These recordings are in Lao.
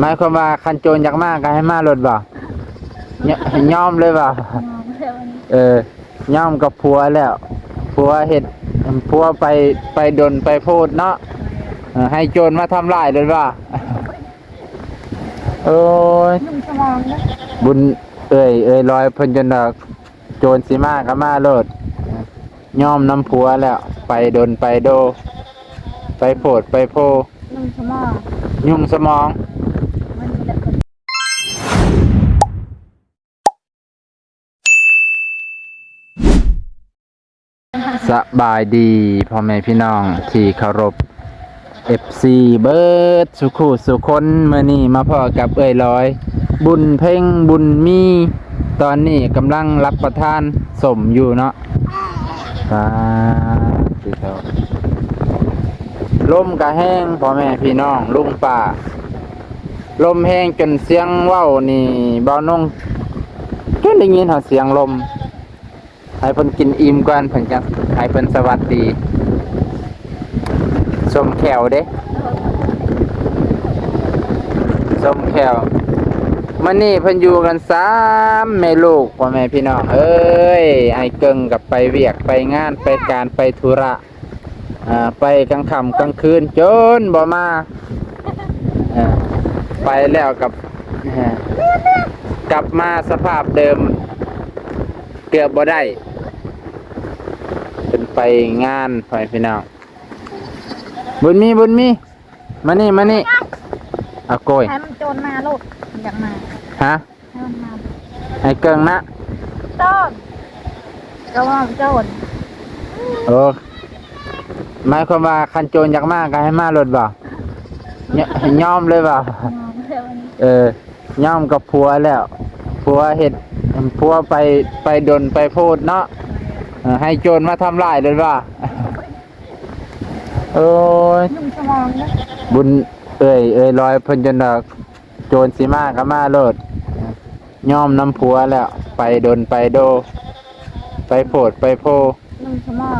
ໝາຍຄວາມວ່າຄັນໂຈນຢາກມາກໍໃຫ້ມາໂລດບໍ່? ຍ- ຍອມເລີຍບໍ່? ຍອມແລ້ວອັນນີ້ ເອີ ຍອມກັບຜົວແລ້ວ. ຜົວເຮັດ ຜົວໄປ ໄປດົນໄປໂພດເນາະ. ເອີ ໃຫ້ໂຈນມາທຳລາຍໂລດບໍ່? ໂອ້ຍ ໜຶ່ງຊົ່ວໂມງເດີ ບຸນເອື້ອຍ ເອື້ອຍລອຍເພິ່ນຈົນວ່າ ໂຈນຊິມາກໍມາໂລດ. ຍອມນຳຜົວແລ້ວ ໄປດົນໄປໂດ ໄປໂພດໄປໂພ ຫຍຸ້ງສະໝອງ ຫຍຸ້ງສະໝອງ. ສະບາຍດີພໍ່ແມ່ພີ່ນ້ອງທີ່ເຄົາລົບ ເອັຟຊີ ເບິດສູ່ຄູ່ສູ່ຄົນ. ມື້ນີ້ມາພໍ້ກັບເອື້ອຍລອຍ ບຸນເພັງ ບຸນມີ ຕອນນີ້ກຳລັງຮັບປະທານສົ້ມຢູ່ເນາະ. ປາດຕິໂທ ລົມກະແຮງພໍ່ແມ່ພີ່ນ້ອງລຸງປ້າ ລົມແຮງຈົນສຽງເວົ້ານີ້ ບ່າວນົງ ຈົນໄດ້ຍິນຮອດສຽງລົມ. ໃຫ້ເພິ່ນກິນອີ່ມກ່ອນ ເພິ່ນຈັ່ງໃຫ້ເພິ່ນສະຫວັດດີ. ສົມແຂວເດ້ ສົມແຂວ. ມື້ນີ້ເພິ່ນຢູ່ກັນສາມແມ່ລູກ ພໍ່ແມ່ພີ່ນ້ອງເອີຍ. ອ້າຍເກິ່ງກໍໄປວຽກໄປງານ ໄປການໄປທຸລະ ອ່າ ໄປກາງຄ່ຳກາງຄືນຈົນບໍ່ມາ. ເອີ ໄປແລ້ວກັບ ເອີ ກັບມາສະພາບເດີມ ເກືອບບໍ່ໄດ້ ເພິ່ນໄປງານ ພໍ່ແມ່ພີ່ນ້ອງ. ບຸນມີ ບຸນມີ ມານີ້ ມານີ້. ເອົາໂກຍ ໃຫ້ມັນໂຈນມາໂລດ ຢາກມາ ຮະ? ໃຫ້ມັນມາ ໄອ້ເກິ່ງນະ ຕ້ອງ ກໍວ່າໂຈນ. ໂອ້ ໝາຍຄວາມວ່າຄັນໂຈນຢາກມາກໍໃຫ້ມາໂລດບໍ່? ຍ- ຍອມເລີຍບໍ່? ຍອມແລ້ວອັນນີ້ ເອີ ຍອມກັບຜົວແລ້ວ. ຜົວເຮັດ ຜົວໄປ ໄປດົນໄປໂພດເນາະ. ເອີ ໃຫ້ໂຈນມາທຳລາຍໂລດບໍ່? ໂອ້ຍ ໜຶ່ງຊົ່ວໂມງເດີ ບຸນເອື້ອຍ ເອື້ອຍລອຍເພິ່ນຈົນວ່າ ໂຈນຊິມາກໍມາໂລດ. ຍອມນຳຜົວແລ້ວ ໄປດົນໄປໂດ ໄປໂພດໄປໂພ ຫຍຸ້ງສະໝອງ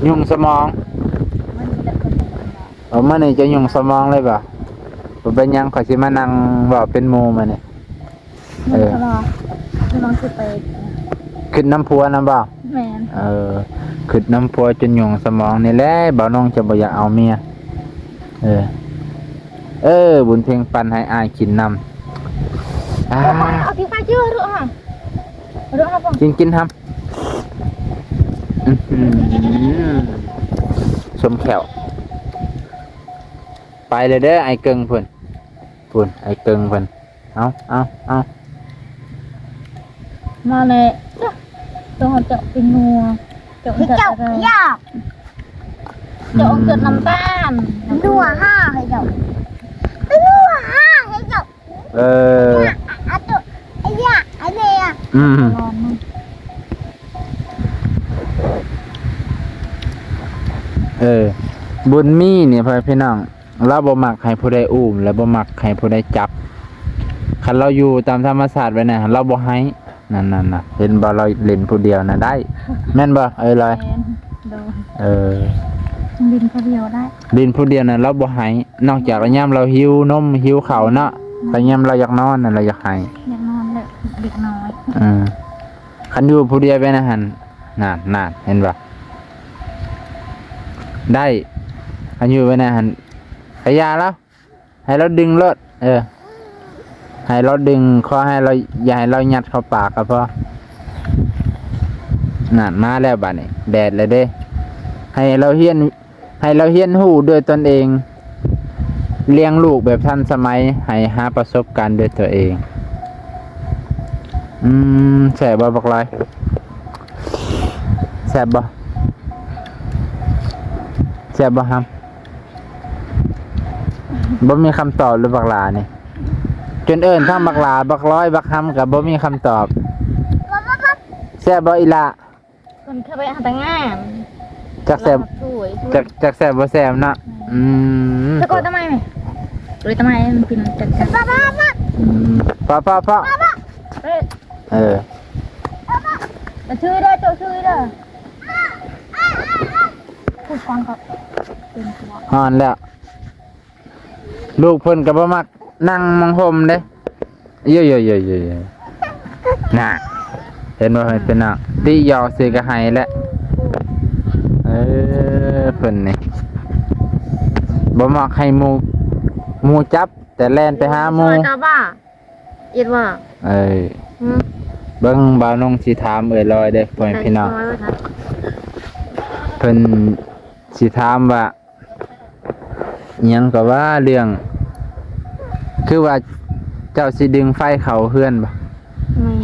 ຫຍຸ້ງສະໝອງ. ເອົາ ມື້ນີ້ຈະຫຍຸ້ງສະໝອງເລີຍບໍ່? ບໍ່ເປັນຫຍັງ ຂ້ອຍຊິມານັ່ງເວົ້າເປັນໝູ່ມື້ນີ້. ເອີ ສະໝອງ ສະໝອງຊິໄປ ຄິດນຳຜົວນຳບໍ່? ແມ່ນ ເອີ ຄິດນຳຜົວຈົນຫຍຸ້ງສະໝອງນີ້ແຫຼະ. ບ່າວນ້ອງຈະບໍ່ຢາກເອົາເມຍ. ເອີ ເອີ ບຸນເພັງປັ່ນໃຫ້ອ້າຍກິນນຳ. ອາ ເອົາທີ່ຂ້າເຈີເດີ ເອົາເດີ ເອົາ ກິນ ກິນຫຳ. ອື້ຫື ສົມແຂວ. ໄປແລ້ວເດີ ອ້າຍເກິ່ງພຸ້ນ ພຸ້ນ ອ້າຍເກິ່ງເພິ່ນ. ເອົາ ເອົາ ເອົາ ມາແລ້ວ ໂຕເຮົາເຈາະເປັນນົວ ເຈາະ ເຈາະ ເຈາະ ເຈາະ ອືມ ເກີດນ້ຳຕານ ນົວຫ້າໃຫ້ເຈົ້າ ນົວຫ້າໃຫ້ເຈົ້າ. ເອີ ອາ ອາໂຕ ອາຍາ ອາເນຍ ອືມ ເອີ ບຸນມີນີ້ ພໍ່ແມ່ພີ່ນ້ອງ ລາວບໍ່ມັກໃຫ້ຜູ້ໃດອູ້ມ ແລະ ບໍ່ມັກໃຫ້ຜູ້ໃດຈັບ. ຄັນລາວຢູ່ຕາມທຳມະຊາດໄວ້ນະ ລາວບໍ່ໄຫ້. ນັ້ນໆ ເຫັນບໍ່ ລາວຫຼິ້ນຜູ້ດຽວນະໄດ້ ແມ່ນບໍ່ເອີຍລອຍ? ແມ່ນ ໂດຍ ເອີ ຫຼິ້ນຜູ້ດຽວໄດ້ ຫຼິ້ນຜູ້ດຽວນະລາວບໍ່ໄຫ້ ນອກຈາກຍາມລາວຫິວນົມຫິວເຂົ້າເນາະ. ແມ່ນ ແຕ່ຍາມລາວຢາກນອນນະລາວຢາກໄຫ້ ຢາກນອນແຫຼະເດັກນ້ອຍ. ເອີ ຄັນຢູ່ຜູ້ດຽວໄປນະຫັ້ນ ນັ້ນໆ ເຫັນບໍ່ ໄດ້ ຄັນຢູ່ໄປນະຫັ້ນ ກະຢ່າລາວ ໃຫ້ລາວດຶງໂລດ ເອີ ໃຫ້ລາວດຶງ ຂໍໃຫ້ລາວ ຢ່າໃຫ້ລາວຍັດເຂົ້າປາກກໍພໍ. ນັ້ນ ມາແລ້ວບາດນີ້ ແດດແລ້ວເດ້. ໃຫ້ລາວຮຽນ ໃຫ້ລາວຮຽນຮູ້ດ້ວຍຕົນເອງ ລ້ຽງລູກແບບທັນສະໄໝ ໃຫ້ຫາປະສົບການດ້ວຍຕົວເອງ. ອືມ ແຊບບໍ່ບັກລາຍ? ແຊບບໍ່? ແຊບບໍ່ຫຳ? ບໍ່ມີຄຳຕອບເລີຍບັກຫຼານີ້ ຈົນເອີ້ນທັງບັກຫຼາ ບັກລອຍ ບັກຫຳກໍບໍ່ມີຄຳຕອບ. ແຊບບໍ່ອີ່ຫຼ້າ? ເພິ່ນເຂົ້າໄປຫາແຕ່ງງານ ຈັກແຊບ ຈັກ ຈັກແຊບບໍ່ແຊບເນາະ. ອືມ ສະກົດທຳໄມ ເອີຍ ທຳໄມມັນກິນຈັກ ອືມ ພໍໆໆ ເອີ ຈະຊື່ເດີ ຈະຊື່ເດີ ຜູ້ຟັງກໍເປັນຫົວ ຮ້ອນແລ້ວ. ລູກເພິ່ນກໍບໍ່ມັກ ນັ່ງມອງຮົ່ມເດ້. ໂຢໆໆໆໆ ນ່າ ເຫັນບໍ່ເພິ່ນເປັນນະ ຕິຢອກຊື່ກໍໃຫ້ແຫຼະ. ເອີ ເພິ່ນນີ້ບໍ່ມັກໃຫ້ໝູ່ ໝູ່ຈັບ ແຕ່ແລ່ນໄປຫາໝູ່. ເອີ ເບິ່ງບ່າວນົງຊິຖາມເອື້ອຍລອຍເດີ້ ພໍ່ແມ່ພີ່ນ້ອງ. ເພິ່ນຊິຖາມວ່າ ອີ່ຫຍັງກໍວ່າເລື່ອງ ຄືວ່າເຈົ້າຊິດຶງໄຟເຂົ້າເຮືອນບໍ່? ແມ່ນ.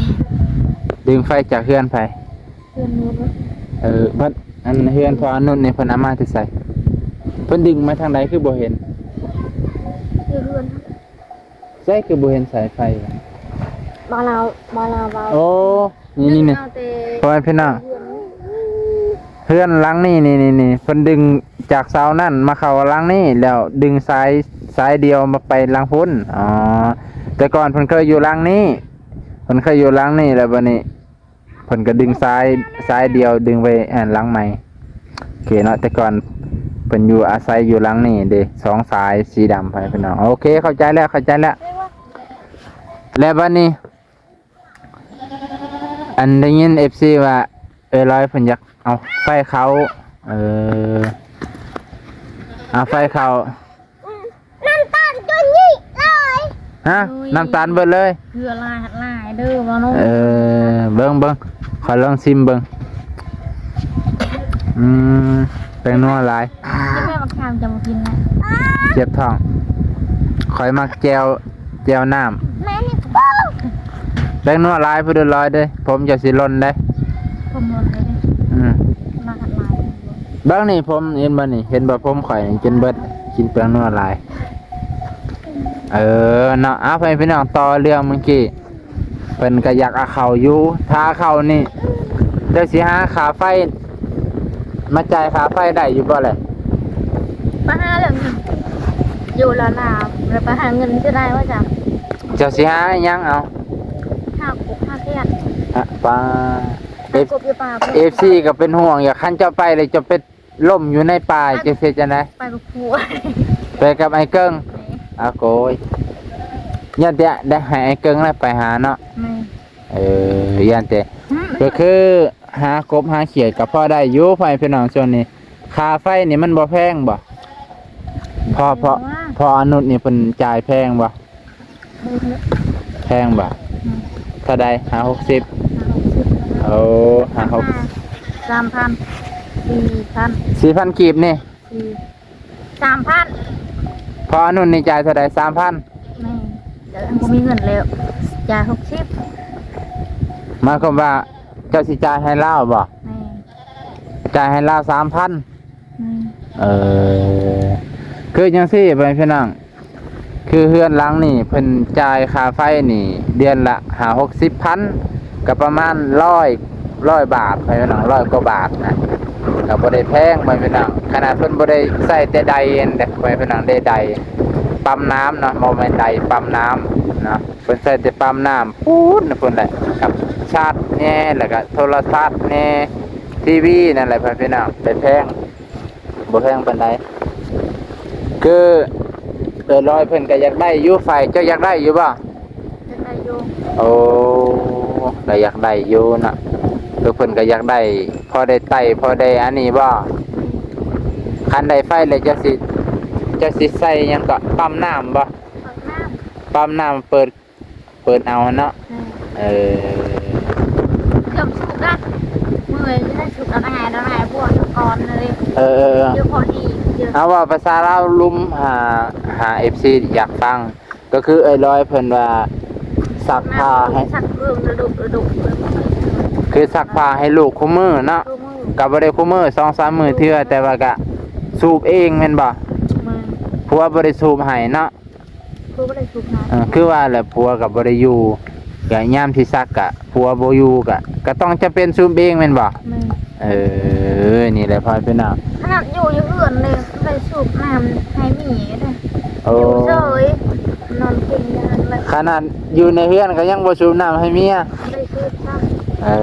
ດຶງໄຟຈາກເຮືອນໃຜ? ເຮືອນແມ່ເບິດ. ເອີ ບັດອັນເຮືອນພໍ່ອານຸດນີ້ເພິ່ນເອົາມາແຕ່ໃສ? ເພິ່ນດຶງມາທາງໃດຄືບໍ່ເຫັນ? ຢູ່ເຮືອນ. ໃສຄືບໍ່ເຫັນສາຍໄຟ? ບໍ່ລາວ ບໍ່ລາວເວົ້າ. ໂອ້ ນີ້ໆໆ ເອົາແຕ່ ພໍ່ແມ່ພີ່ນ້ອງ ເຮືອນ ເຮືອນຫຼັງນີ້ ນີ້ໆໆ ເພິ່ນດຶງຈາກເສົານັ້ນມາເຂົ້າຫຼັງນີ້ ແລ້ວດຶງສາຍ ສາຍດຽວມາໄປຫຼັງພຸ້ນ. ອໍ ແຕ່ກ່ອນເພິ່ນເຄີຍຢູ່ຫຼັງນີ້ ເພິ່ນເຄີຍຢູ່ຫຼັງນີ້ ແລ້ວບັດນີ້ ເພິ່ນກໍດຶງສາຍ ສາຍດຽວດຶງໄປອັນຫຼັງໃໝ່. ໂອເຄເນາະ ແຕ່ກ່ອນເພິ່ນຢູ່ອາໄສຢູ່ຫຼັງນີ້ເດ້ ສອງສາຍສີດຳ ພໍ່ແມ່ພີ່ນ້ອງ. ໂອເຄ ເຂົ້າໃຈແລ້ວ ເຂົ້າໃຈແລ້ວ. ແລ້ວບັດນີ້ ອັນໄດ້ຍິນເອັຟຊີວ່າ ເອື້ອຍລອຍເພິ່ນຢາກເອົາໄຟເຂົ້າ. ເອີ ເອົາໄຟເຂົ້າ. ອືມ ນ້ຳຕານຈົນນີ້ເລີຍ. ຮະ? ໂອ້ຍ ນ້ຳຕານເບິດເລີຍ? ເກືອຫຼາຍ ຫຼາຍເດີບໍ່ນ້ອງ. ເອີ ເບິ່ງ ເບິ່ງ ຂ້ອຍລອງຊິມເບິ່ງ. ອືມ ແປ້ງນົວຫຼາຍ. ກິນແມ່ບັກຂາມຈະບໍ່ກິນນະ. ເຈັບທ້ອງ. ຂ້ອຍມັກແຈ່ວ ແຈ່ວນ້ຳ. ແມ່ນ ແປ້ງນົວຫຼາຍພຸ້ນເດີ້ລອຍເດີ້. ຜົມເຈົ້າຊິຫຼົ່ນເດ້. ຜົມຫຼົ່ນເດ້. ອືມ ຫຼາຍ ຫຼາຍ. ເບິ່ງນີ້ຜົມເຫັນບໍ່ນີ້ ເຫັນບໍ່ຜົມຂ້ອຍນີ້ຈົນເບິດ ກິນແປ້ງນົວຫຼາຍ. ເອີເນາະ ເອົາ ໃຫ້ພີ່ນ້ອງຕໍ່ເລື່ອງເມື່ອກີ້ ເພິ່ນກໍຢາກເອົາເຂົ້າຢູ່ ຖ້າເຂົ້ານີ້ ເຈົ້າຊິຫາຄ່າໄຟ ມາຈ່າຍຄ່າໄຟໄດ້ຢູ່ບໍ່ແຫຼະ? ໄປຫາເລື່ອງຢູ່ລາວນາ ແລ້ວໄປຫາເງິນຊິໄດ້ວ່າຈ້ະ? ເຈົ້າຊິຫາອີ່ຫຍັງເອົາ? ຫາກົບຫາຂຽດ. ອະ ປາ ຫາກົບຢູ່ປ່າ. ເອັຟ ເອັຟຊີກໍເປັນຫ່ວງຢູ່ ຄັນເຈົ້າໄປແລ້ວເຈົ້າໄປ ລົ້ມຢູ່ໃນປ່າ ອັນ ຈະເຮັດຈັ່ງໃດ? ໄປກັບຜົວ ໄປກັບອ້າຍເກິ່ງ. ແມ່ນ. ອາໂກຍ ຢ້ານແຕ່ໄດ້ໃຫ້ອ້າຍເກິ່ງແລ້ວໄປຫາເນາະ. ແມ່ນ. ເອີ ຢ້ານແຕ່ ອືມ ກໍຄືຫາກົບຫາຂຽດກໍພໍໄດ້ຢູ່ ພໍ່ແມ່ພີ່ນ້ອງ ຊ່ວງນີ້ຄ່າໄຟນີ້ມັນບໍ່ແພງບໍ່? ພໍ່ ພໍ່ ພໍ່ອານຸດນີ້ເພິ່ນຈ່າຍແພງບໍ່? ແພງບໍ່? ອືມ ເທົ່າໃດ? ຫ້າຫົກສິບ. ຫ້າຫົກສິບ. ໂອ້ ຫ້າຫົກ ສາມພັນ ສີ່ພັນ ສີ່ພັນກີບນີ້. ສາມພັນ. ພໍ່ອານຸດນີ້ຈ່າຍເທົ່າໃດ? ສາມພັນ. ແມ່ນ. ແລ້ວບໍ່ມີເງິນແລ້ວ ຈ່າຍຫົກສິບ. ໝາຍຄວາມວ່າເຈົ້າຊິຈ່າຍໃຫ້ລາວບໍ່? ແມ່ນ. ຈ່າຍໃຫ້ລາວສາມພັນ. ແມ່ນ. ເອີ ຄືຈັ່ງຊີ້ ພໍ່ແມ່ພີ່ນ້ອງ ຄືເຮືອນຫຼັງນີ້ເພິ່ນຈ່າຍຄ່າໄຟນີ້ເດືອນລະຫ້າຫົກສິບພັນ ກໍປະມານຮ້ອຍ ຮ້ອຍບາດ ພໍ່ແມ່ພີ່ນ້ອງ ຮ້ອຍກວ່າບາດນະ ກໍບໍ່ໄດ້ແພງ ພໍ່ແມ່ພີ່ນ້ອງ. ຂະໜາດເພິ່ນບໍ່ໄດ້ໃຊ້ແຕ່ໄດເດ້ ພໍ່ແມ່ພີ່ນ້ອງ ໄດ້ໄດປ້ຳນ້ຳເນາະ ບໍ່ແມ່ນໄດປ້ຳນ້ຳເນາະ ເພິ່ນໃຊ້ແຕ່ປ້ຳນ້ຳພຸ້ນ ພຸ້ນແຫຼະ ກັບຊາດແດ່ ແລ້ວກໍໂທລະທັດແດ່ ທີວີນັ້ນແຫຼະ ພໍ່ແມ່ພີ່ນ້ອງ ໄດ້ແພງ ບໍ່ແພງປານໃດ. ຄືເອື້ອຍລອຍເພິ່ນກໍຢາກໄດ້ຢູ່ໄຟ ເຈົ້າຢາກໄດ້ຢູ່ບໍ່? ຢາກໄດ້ຢູ່. ໂອ້ ກໍຢາກໄດ້ຢູ່ເນາະ ຄືເພິ່ນກໍຢາກໄດ້ ພໍໄດ້ໄຕ້ ພໍໄດ້ອັນນີ້ບໍ່? ອືມ ຄັນໄດ້ໄຟແລ້ວເຈົ້າຊິ ເຈົ້າຊິໃສ່ຫຍັງເກາະ ປ້ຳນ້ຳບໍ່? ປ້ຳນ້ຳ ປ້ຳນ້ຳເປີດ ເປີດເອົາຫັ້ນເນາະ. ແມ່ນ. ເອີ ເກືອບສຸກລະ ເມື່ອຍ ສຸກເອົາໄປໃຫ້ ເອົາໄປໃຫ້ພວກກ່ອນເລີຍ. ເອີໆໆ ຢູ່ພໍດີ ເອົາເວົ້າພາສາລາວລຸ່ມ ຫາ ຫາເອັຟຊີຢາກຟັງ ກໍຄືເອື້ອຍລອຍເພິ່ນວ່າ ຊັກຜ້າໃຫ້ ຊັກເຄື່ອງລະດົກລະດົກ ຄືຊັກຜ້າໃຫ້ລູກຄູ່ມື້ເນາະ. ຄູ່ມື້ ກໍບໍ່ໄດ້ຄູ່ມື້ ສອງສາມມື້ເທື່ອ ແຕ່ວ່າກະສູບເອງແມ່ນບໍ່? ແມ່ນ. ຜົວບໍ່ໄດ້ສູບໃຫ້ເນາະ. ຜົວບໍ່ໄດ້ສູບໃຫ້. ເອີ ຄືວ່າແຫຼະ ຜົວກໍບໍ່ໄດ້ຢູ່ ກະຍາມທີ່ຊັກກະຜົວບໍ່ຢູ່ ກະ ກະຕ້ອງຈຳເປັນສູບເອງແມ່ນບໍ່? ແມ່ນ. ເອີ ນີ້ແຫຼະ ພໍ່ແມ່ພີ່ນ້ອງ ຂະໜາດຢູ່ ຢູ່ເຮືອນເລີຍ ໄດ້ສູບນ້ຳໃຫ້ເມຍເດ້. ໂອ້ ຢູ່ເຊີຍ ນອນກິນຢູ່ຫັ້ນແຫຼະ ຂະໜາດຢູ່ໃນເຮືອນກໍຍັງບໍ່ສູບນ້ຳໃຫ້ເມຍ ບໍ່ໄດ້ສູບຊ້ຳ. ເອີ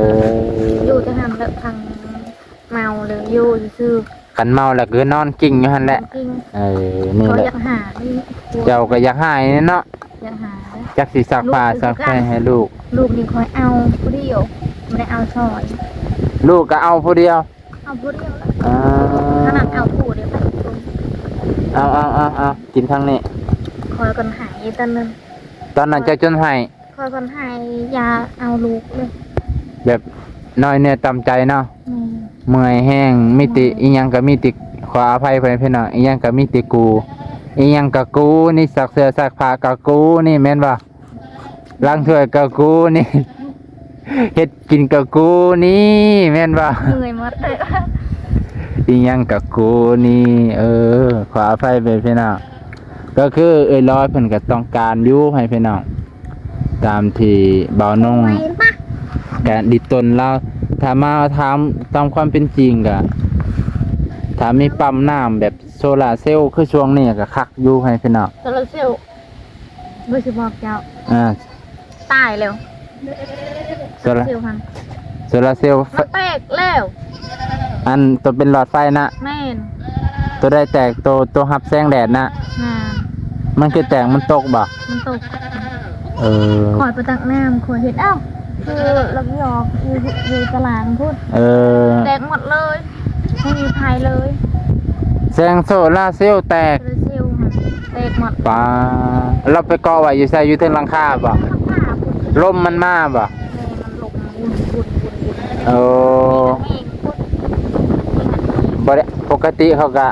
ຢູ່ແຕ່ຫັ້ນແຫຼະ ພັງ ເມົາແລ້ວຢູ່ຊື່ໆ ຄັນເມົາແລ້ວຄືນອນກິ້ງຢູ່ຫັ້ນແຫຼະ. ກິ້ງ. ເອີ ນີ້ແຫຼະ ເຂົາຢາກຫາຍ ເຈົ້າກໍຢາກຫາຍເນາະ. ຢາກຫາ ຈັກຊິຊັກຜ້າ ລູກຄືກັນ ຊັກແພໃຫ້ລູກ. ລູກນີ້ຂ້ອຍເອົາຜູ້ດຽວ ບໍ່ໄດ້ເອົາຊ່ອຍ. ລູກກໍເອົາຜູ້ດຽວ? ເອົາຜູ້ດຽວແຫຼະ. ອ່າ ຂະໜາດເອົາຜູ້ດຽວກໍ ເອົາ ເອົາ ເອົາ ເອົາ ກິນທາງນີ້. ຂ້ອຍກ່ອນໃຫ້ຕອນນັ້ນ ຕອນນັ້ນເຈົ້າຈົນໃຫ້. ຂ້ອຍກ່ອນໃຫ້ ຢ່າເອົາລູກເລີຍ ແບບນ້ອຍເນື້ອຕ່ຳໃຈເນາະ. ແມ່ນ ເມື່ອຍແຮງ ມີແຕ່ ແມ່ນ ອີ່ຫຍັງກໍມີແຕ່ ຂໍອະໄພພໍ່ແມ່ພີ່ນ້ອງ ອີ່ຫຍັງກໍມີແຕ່ກູ ອີ່ຫຍັງກໍກູນີ້ ຊັກເສື້ອຊັກຜ້າກໍກູນີ້ ແມ່ນບໍ່? ລ້າງຖ້ວຍກໍກູນີ້ ເຮັດກິນກໍກູນີ້ ແມ່ນບໍ່? ເມື່ອຍໝົດເລີຍ ອີ່ຫຍັງກໍກູນີ້. ເອີ ຂໍອະໄພແມ່ພີ່ນ້ອງ ກໍຄືເອື້ອຍລອຍເພິ່ນກໍຕ້ອງການຢູ່ໃຫ້ພີ່ນ້ອງ ຕາມທີ່ບ່າວນົງກະດິດຕົນລາວ. ຖ້າມາຖາມຕາມຄວາມເປັນຈິງກະ ຖ້າມີປ້ຳນ້ຳແບບໂຊລາເຊວ ຄືຊ່ວງນີ້ກະຄັກຢູ່ໃຫ້ພີ່ນ້ອງ. ໂຊລາເຊວ ບໍ່ຊິບອກເຈົ້າ ອ່າ ຕາຍແລ້ວ. ໂຊລາ ໂຊລາເຊວຫັ້ນ ໂຊລາເຊວ ມັນແຕກແລ້ວ. ອັນໂຕເປັນຫຼອດໄຟນະ? ແມ່ນ. ໂຕໃດແຕກ? ໂຕ ໂຕຮັບແສງແດດນະ? ແມ່ນ. ມັນຄືແຕກ ມັນຕົກບໍ່? ມັນຕົກ. ເອີ ຂ້ອຍໄປຕັກນ້ຳ ຂ້ອຍເຫັນ ອ້າວ ຄືລັກຍອກຢູ່ ຢູ່ຕະຫຼາງພຸ້ນ. ເອີ ແຕກໝົດເລີຍ. ບໍ່ມີໄຟເລີຍ ແສງໂຊລາເຊວແຕກ. ໂຊລາເຊວຫັ້ນແຕກໝົດ. ປາ ລາວໄປເກາະໄວ້ຢູ່ໃສ? ຢູ່ເທິງຫຼັງຄາບໍ່? ເທິງຫຼັງຄາພຸ້ນ. ລົມມັນມາບໍ່? ແມ່ນ ມັນລົມວຸ່ນໆໆໆ. ໂອ້ ແຮງພຸ້ນ. ບໍ່ໄດ້ ປົກກະຕິເຂົາກະ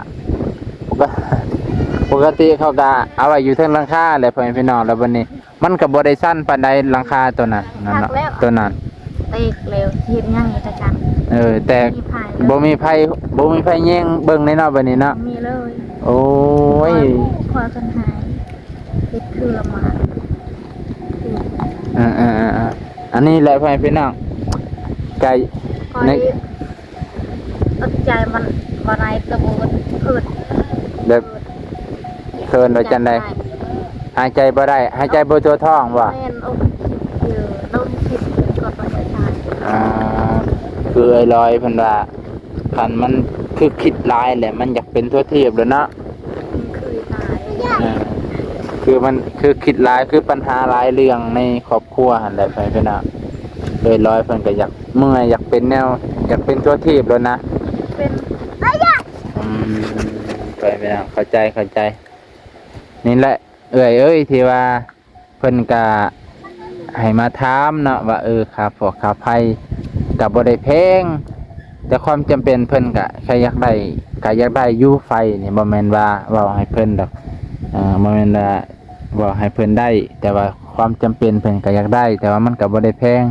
ປົກກະຕິເຂົາກະເອົາໄວ້ຢູ່ເທິງຫຼັງຄາແຫຼະ ພໍ່ແມ່ພີ່ນ້ອງ. ແລ້ວບັດນີ້ ມັນກໍບໍ່ໄດ້ຊັນປານໃດ ຫຼັງຄາໂຕນັ້ນ ນັ້ນເນາະ ໂຕນັ້ນ ແຕກແລ້ວ ຊິເຮັດຫຍັງອີກຈັກຈັ່ງ. ເອີ ແຕກ ບໍ່ມີໄຟ ບໍ່ມີໄຟແຍງເບິ່ງເລີຍເນາະ ບັດນີ້ເນາະ. ບໍ່ມີເລີຍ. ໂອ້ຍ ຂ້ອຍ ຂ້ອຍເພິ່ນໃຫ້ເຮັດຄືລະໝາດ. ເອີໆໆໆ ອັນນີ້ແຫຼະ ພໍ່ແມ່ພີ່ນ້ອງ ກະ ຂ້ອຍ ໃນ ອດໃຈມັນບໍ່ໄດ້ ກະບໍ່ເກີດ ແບບ ເຂີນວ່າຈັ່ງໃດ? ຫາຍໃຈບໍ່ໄດ້ ຫາຍໃຈບໍ່ທົ່ວທ້ອງບໍ່? ແມ່ນ ອົກຄິດຢູ່ ຕ້ອງຄິດກ່ອນວ່າຈະຕາຍ. ອ່າ ຄືເອື້ອຍລອຍເພິ່ນວ່າ ຄັນມັນຄືຄິດຫຼາຍແຫຼະ ມັນຢາກເປັນທົ່ວທີບແລ້ວເນາະ. ຄືຕາຍ ອ່າ ຄືມັນຄືຄິດຫຼາຍ ຄືປັນຫາຫຼາຍເລື່ອງໃນຄອບຄົວຫັ້ນແຫຼະ ເພິ່ນເນາະ. ເອື້ອຍລອຍເພິ່ນກໍຢາກເມື່ອຍ ຢາກເປັນແນວ ຢາກເປັນທົ່ວທີບແລ້ວນະ ເປັນ ອືມ ເຂົ້າໃຈ ເຂົ້າໃຈ. ນີ້ແຫຼະເອື້ອຍເອີຍ ທີ່ວ່າເພິ່ນກະໃຫ້ມາຖາມເນາະວ່າ ເອີ ຄ່າຟອກຄ່າໄຟກະບໍ່ໄດ້ແພງ ແຕ່ຄວາມຈຳເປັນເພິ່ນກະ ກະຢາກໄດ້ ກະຢາກໄດ້ຢູ່ໄຟນີ້ ບໍ່ແມ່ນວ່າເວົ້າໃຫ້ເພິ່ນດອກ ເອີ ບໍ່ແມ່ນວ່າເວົ້າໃຫ້ເພິ່ນໄດ້ ແຕ່ວ່າຄວາມຈຳເປັນເພິ່ນກະຢາກໄດ້ ແຕ່ວ່າມັນກະບໍ່ໄດ້ແພງ.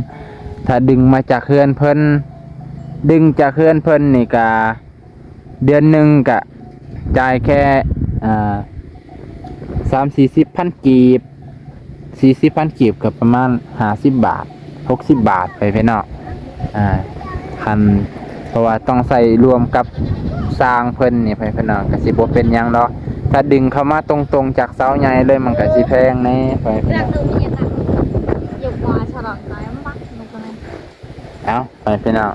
ຖ້າດຶງມາຈາກເຮືອນເພິ່ນ ດຶງຈາກເຮືອນເພິ່ນນີ້ກະ ເດືອນໜຶ່ງກະຈ່າຍແຄ່ ອ່າ ສາມສີ່ສິບພັນກີບ ສີ່ສິບພັນກີບ ກໍປະມານຫ້າສິບບາດ ຫົກສິບບາດ ໄປພີ່ນ້ອງ. ອ່າ ຄັນ ເພາະວ່າຕ້ອງໃຊ້ລວມກັບຊ່າງເພິ່ນນີ້ ໄປພີ່ນ້ອງ ກໍຊິບໍ່ເປັນຫຍັງດອກ. ຖ້າດຶງເຂົ້າມາຕົງໆຈາກເສົາໃຫຍ່ເລີຍ ມັນກໍຊິແພງແດ່ ໄປພີ່ນ້ອງ. ເອົາ ໄປພີ່ນ້ອງ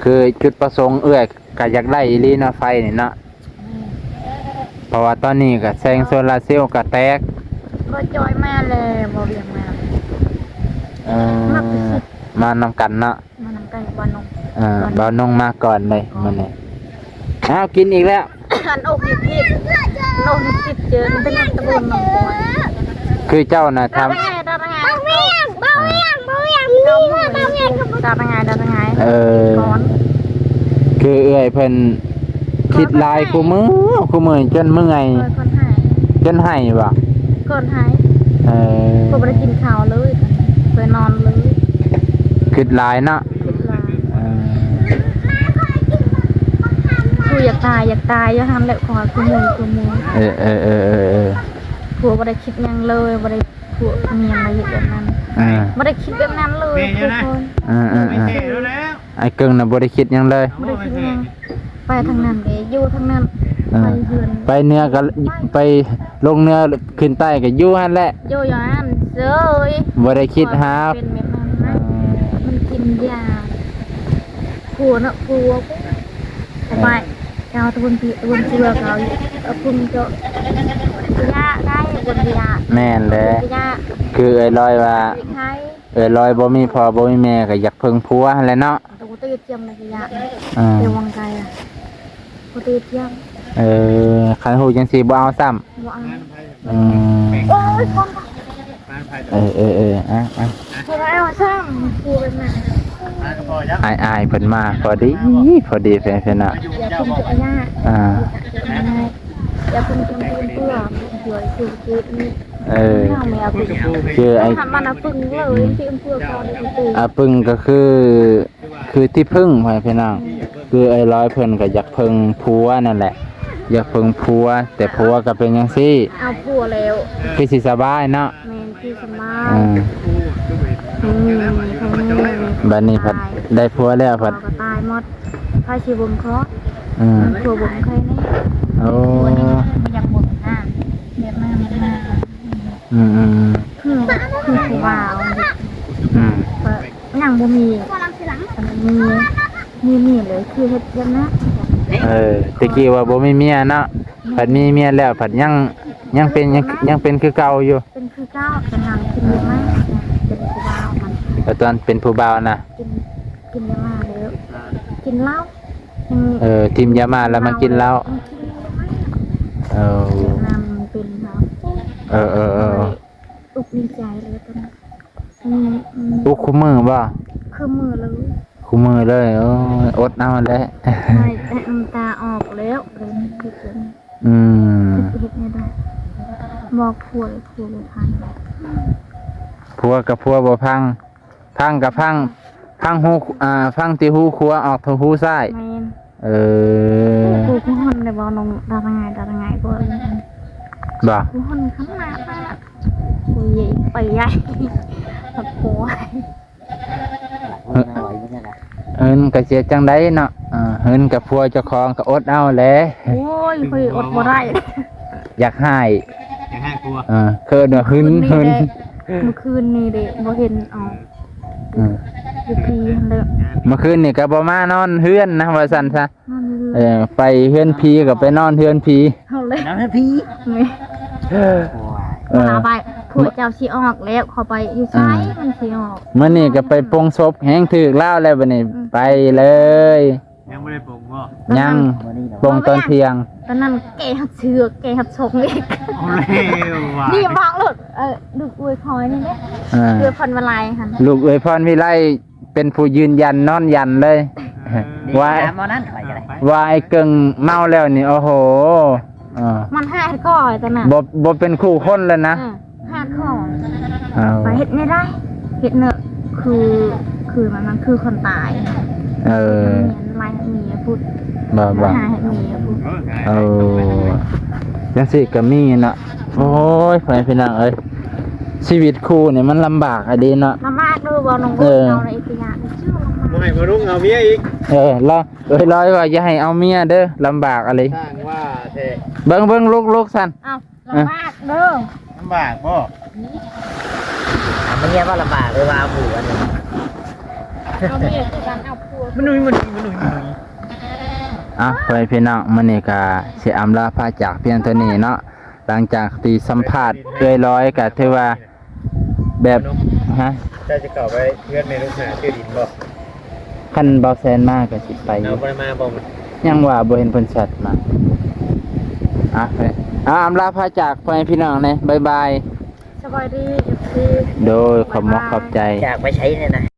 ຄືຈຸດປະສົງເອື້ອຍ ກໍຢາກໄດ້ອີ່ຫຼີເນາະ ໄຟນີ້ເນາະ. ແມ່ນ ເພາະວ່າຕອນນີ້ກໍແສງໂຊລາເຊວກໍແຕກ. ບໍ່ຈອຍມາແລ້ວ ບໍ່ວຽງມາ. ເອີ ມານຳກັນເນາະ ມານຳກັນ ບ່າວນົງ. ເອີ ບ່າວນົງມາກ່ອນເລີຍມື້ນີ້. ອ້າວ ກິນອີກແລ້ວ. ອັນອົກອີກທິດ ອັນອົກອີກທິດ ເຈີມັນເປັນຕະບຸນນ້ອງ. ຄືເຈົ້ານະ ທຳ ຕາຕະຫງາຍ ຕາຕະຫງາຍ ຕາຕະຫງາຍ ຕາຕະຫງາຍ. ເອີ ຄືເອື້ອຍເພິ່ນຄິດຫຼາຍຄູ່ມື້ ຄູ່ມື້ຈົນເມື່ອຍ ຈົນໄຫ້ບໍ່? ກ່ອນໄຫ້ ເອີ ບໍ່ໄດ້ກິນເຂົ້າເລີຍ ໄປນອນເລີຍ. ຄິດຫຼາຍເນາະ ຄິດຫຼາຍ. ເອີ ຄືຢາກຕາຍ ຢາກຕາຍຢູ່ຫັ້ນແຫຼະ ຂອງຄູ່ມື້ ຄູ່ມື້. ເອີ ເອີ ເອີ ເອີ ເອີ ຜົວບໍ່ໄດ້ຄິດຫຍັງເລີຍ ບໍ່ໄດ້ ຜົວເມຍມາເຮັດແບບນັ້ນ. ເອີ ບໍ່ໄດ້ຄິດແບບນັ້ນເລີຍທຸກຄົນ. ເອີ ເອີ ເອີ ອ້າຍເກິ່ງນະບໍ່ໄດ້ຄິດຫຍັງເລີຍ ບໍ່ໄດ້ຄິດຫຍັງ. ໄປທາງນັ້ນເດ້ ຢູ່ທາງນັ້ນ ເອີ ໄປເຮືອນ ໄປເໜືອກໍໄປ ລົງເໜືອຂຶ້ນໃຕ້ກໍຢູ່ຫັ້ນແຫຼະ ຢູ່ ຢູ່ຫັ້ນເຊີຍ ບໍ່ໄດ້ຄິດຫາ. ເປັນແບບນັ້ນນະ ເອີ ມັນກິນຢາ ຜົວເນາະ ຜົວ ເອີ ໄປ ເຈົ້າຕະບຸນປີ ຕະບຸນເຊື່ອເຂົາຢູ່ ເອົາພຸ້ນເຈາະ ຢາໄດ້ ຄົນທີ່ຍາກ ແມ່ນແຫຼະ ຄົນທີ່ຍາກ ຄືເອື້ອຍລອຍວ່າ ເດັກໄທ ເອື້ອຍລອຍບໍ່ມີພໍ່ບໍ່ມີແມ່ກໍຢາກເພິ່ງຜົວຫັ້ນແຫຼະເນາະ ແຕ່ບໍ່ຕິດຈຳໃນທີ່ຍາກ ອ່າ ແຕ່ຫວັງໄກ ບໍ່ຕິດຈຳ ເອີ ຄັນຮູ້ຈັ່ງຊີ້ບໍ່ເອົາຊ້ຳ ບໍ່ເອົາ ອືມ ໂອ້ຍ ຄົນ ເອີ ເອີ ເອີ ອ່ະ ອ່ະ ບໍ່ເອົາຊ້ຳ ຜູ້ເປັນໝາ ອ້າຍໆ ເພິ່ນມາພໍດີ ພໍດີ ເພິ່ນ ເພິ່ນນະ ຢ່າເພິ່ງ ອ່າ ຢ່າເພິ່ງ ເພື່ອ ເພື່ອ ເອີ ຄືໄອ້ ມັນເອົາປຶ້ງເລີຍ ທີ່ເພື່ອ ອາປຶ້ງກໍຄື ຄືທີ່ເພິ່ງ ພໍ່ແມ່ພີ່ນ້ອງ ຄືເອື້ອຍລອຍເພິ່ນກໍຢາກເພິ່ງຜົວນັ້ນແຫຼະ ຢາກເພິ່ງຜົວ ແຕ່ຜົວກໍເປັນຈັ່ງຊີ້ ເອົາຜົວແລ້ວ ຄືຊິສະບາຍເນາະ ແມ່ນ ຄືສະບາຍ ອ່າ ອືມ ບັດນີ້ພັດໄດ້ຜົວແລ້ວພັດ ຜົວກໍຕາຍໝົດ ໃຜຊິເບິ່ງຄອດ ອືມ ຜົວເບິ່ງໃຜແດ່ ໂອ້ ບໍ່ຢາກເບິ່ງໜ້າ ແບບນັ້ນ ອືມໆໆ ຄື ຄືຜູ້ບ່າວ ອືມ ຍັງບໍ່ມີ ມີ ມີເມຍເລີຍ ຄືເຮັດຈັ່ງນັ້ນ ເອີ ແຕ່ກີ້ວ່າບໍ່ມີເມຍເນາະ ອືມ ພັດມີເມຍແລ້ວ ພັດຍັງ ຍັງເປັນ ຍັງ ຍັງເປັນຄືເກົ່າຢູ່ ເປັນຄືເກົ່າ ຕອນນັ້ນກິນຢາມາ ເປັນຜູ້ບ່າວມັນ ແລ້ວຕອນເປັນຜູ້ບ່າວນະ ກິນ ກິນຢາມາແລ້ວ ກິນເຫຼົ້າ ເອີ ຖິ້ມຢາມາແລ້ວມາກິນເຫຼົ້າ ເອີ ແບບນັ້ນເປັນເນາະ ເອີໆໆ ອຸກໃນໃຈເລີຍຕອນນັ້ນ ອືມໆ ອຸກຄູ່ມື້ບໍ່? ຄູ່ມື້ເລີຍ ຄູ່ມື້ເລີຍ ໂອ້ຍ ອົດເອົາແຫຼະ ໃຫ້ແຕ່ນ້ຳຕາອອກແລ້ວ ເຮັດຈັ່ງ ອືມ ເຮັດແນວໃດ ບອກຜົວ ຜົວບໍ່ຟັງ ຜົວກັບຜົວບໍ່ຟັງ ພັງກໍພັງ ພັງຫູ ອ່າ ພັງທີ່ຫູຂວາ ອອກທາງຫູຊ້າຍ ແມ່ນ ເອີ ຜູ້ຄົນໄດ້ເວົ້ານ້ອງດາລະງ່າຍ ດາລະງ່າຍບໍ່ ບໍ່ ຜູ້ຄົນຂ້າງໜ້າໄປລະ ໂອ້ຍ ໄປໃຫຍ່ ພັກຜົວ ເອີ ເອີ ມັນກໍເສຍຈັ່ງໃດເນາະ ເອີ ເຮືອນກັບຜົວເຈົ້າຂອງກໍອົດເອົາແຫຼະ ໂອ້ຍ ຂ້ອຍອົດບໍ່ໄດ້ ຢາກຮ້າຍ ຢາກຮ້າຍຜົວ ເອີ ເຄີນວ່າຫຶນ ຫຶນ ມື້ຄືນນີ້ເດ້ ມື້ຄືນນີ້ເດ້ ບໍ່ເຫັນອອກ ອືມ ຢູ່ພີຫັ້ນເດີ ມື້ຄືນນີ້ກໍບໍ່ມານອນເຮືອນນະ ວ່າຊັ້ນຊະ ນອນຢູ່ ເອີ ໄປເຮືອນຜີກໍໄປນອນເຮືອນຜີ ເອົາເລີຍ ນອນເຮືອນຜີ ແມ່ນ ໂອ້ຍ ເອີ ວ່າໄປ ຜົວເຈົ້າຊິອອກແລ້ວ ເຂົາໄປຢູ່ໃສ ອ່າ ມັນຊິອອກ ມື້ນີ້ກໍໄປປົງສົບ ແຮງຖືກລາວແລ້ວບັດນີ້ ອືມ ໄປເລີຍ ຍັງບໍ່ໄດ້ປົງບໍ່? ຍັງ ຍັງ ປົງຕອນທ່ຽງ ຕອນນັ້ນແກ່ຮັດເຊືອກ ແກ່ຮັດສົງອີກ ເອົາແລ້ວວ່າ ນີ້ວາງໂລດ ເອີ ລູກອວຍພອນນີ້ເດ້ ອ່າ ອວຍພອນວະໄລຫັ້ນ ລູກອວຍພອນວິໄລ ເປັນຜູ້ຢືນຢັນນອນຢັນເລີຍ ເອີ ວ່າ ດີນຳເອົານັ້ນຂ້ອຍກໍໄດ້ ວ່າໄອ້ເກິ່ງເມົາແລ້ວນີ້ ໂອ້ໂຫ ເອີ ມັນຫາຍກ່ອຍຕອນນັ້ນ ບໍ່ ບໍ່ເປັນຄູ່ຄົນແລ້ວນະ ເອີ ຫາຂໍ ເອົາ ໄປເຮັດແນວໃດ ເຮັດເນາະ ຄື ຄືມັນ ມັນຄືຄົນຕາຍ ເອີ ມັນໄລ່ເມຍພຸດ ບໍ່ ບໍ່ ຫາເຮັດເມຍພຸດ ເອົາ ຈັ່ງຊີ້ກໍມີເນາະ ໂອ້ຍ ພໍ່ແມ່ພີ່ນ້ອງເອີຍ ຊີວິດຄູ່ນີ້ມັນລຳບາກອີ່ຫຼີເນາະ ລຳບາກເດີ ເວົ້ານ້ອງ ເອີ ເວົ້າໃນອີກຢ່າງ ບໍ່ໃຫ້ພໍ່ລຸງເອົາເມຍອີກ ເອີ ລະ ເອີຍ ລອຍວ່າຢ່າໃຫ້ເອົາເມຍເດີ ລຳບາກອີ່ຫຼີ ສ້າງວ່າແທ້ ເບິ່ງ ເບິ່ງ ລຸກ ລຸກຊັ້ນ ເອົ້າ ລຳບາກເດີ ລຳບາກບໍ່? ເອົາເມຍບໍ່ລຳບາກ ຫຼືວ່າເອົາຜົວນີ້ ເອົາເມຍຄືກັນ ເອົາຜົວ ມະນຸຍ ມະນຸຍ ມະນຸຍ ມະນຸຍ ອ່ະ ພໍ່ແມ່ພີ່ນ້ອງ ມື້ນີ້ກະຊິອຳລາພາຈາກພຽງເທົ່ານີ້ເນາະ ຫຼັງຈາກທີ່ສຳພາດເອື້ອຍລອຍ ກະຖືວ່າແບບ ຮະ ເຈົ້າຈະເຂົ້າໄປເຮືອນແມ່ລູກໜ້າຊື້ດິນບໍ່? ຄັນບ່າວແຊນມາກໍຊິໄປຢູ່ ເອົາ ບໍ່ໄດ້ມາບໍ່? ຍັງວ່າບໍ່ເຫັນເພິ່ນແຊັດມາ ອ່ະ ເອົາ ອຳລາພາຈາກພໍ່ແມ່ພີ່ນ້ອງແດ່ ບາຍບາຍ ສະບາຍດີ ເອັຟຊີ ໂດຍ ຂອບມຸກຂອບໃຈ ຈາກໄປໃສນີ້ນະ?